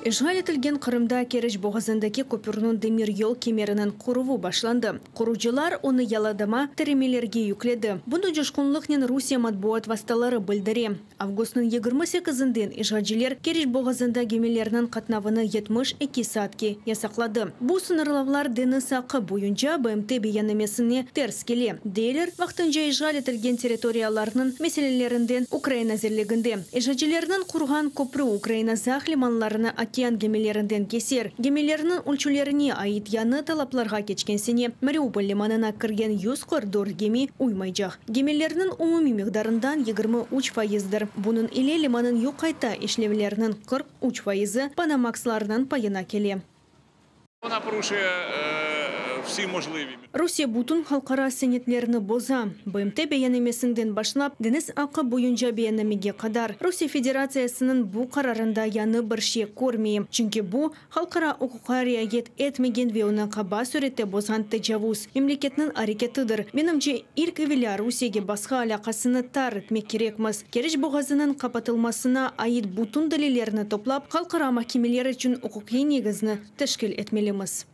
İşğal etilgen Qırımda Keriç boğazındaki köpürniñ demiryol kemeriniñ quruvı başlandı. Qurucılar onı yalıdama tiremelerge yükledi. Bunı coşqunlıqnen Rusiye matbuat vastaları bildire. Avgustnıñ 28-inden işğalciler Keriç boğazında gemilerniñ qatnavını 72 saatke yasaqladı. Bu sıñırlavlar deñiz aqqı boyunca BMT beyannamesine ters kele, deyler vaqtınca işğal etilgen territoriyalarnıñ meselelerinden Ukraina nazirliginde. İşğalcilerniñ qurğan köprü Ukraina Saq limanlarını okean gemilerinden keser. Gemilerniñ ölçülerine ait yañı talaplarğa keçken sene Mariupol limanına kirgen 144 gemi uymaycaq. Gemilerniñ umumiy miqdarından 23 faizdir. Bunıñ ile limannıñ yoq qayta işlevleriniñ 43 faizi Panamaxlarnıñ payına kele. Вона порушує е, всі можливі Rusiye bütün halqara senetlerini boza. BMT beyannamesinden başlap deñiz aqqı boyunca beyannamege qadar Rusiye Federatsiyasınıñ bu qararında yañı bir şey körmeyim. Çünki bu halqara uquqqa riayet etmegen ve onı qaba sürette bozğan tecavuz memleketniñ areketidir. Menimce ilk evelâ Rusiyege basqı alâqasını tar etmek kerekmiz. Keriç boğazınıñ qapatılmasına ait bütün delillerni toplap halqara mahkemeler içün uquqiy negizni teşkil etmelimiz.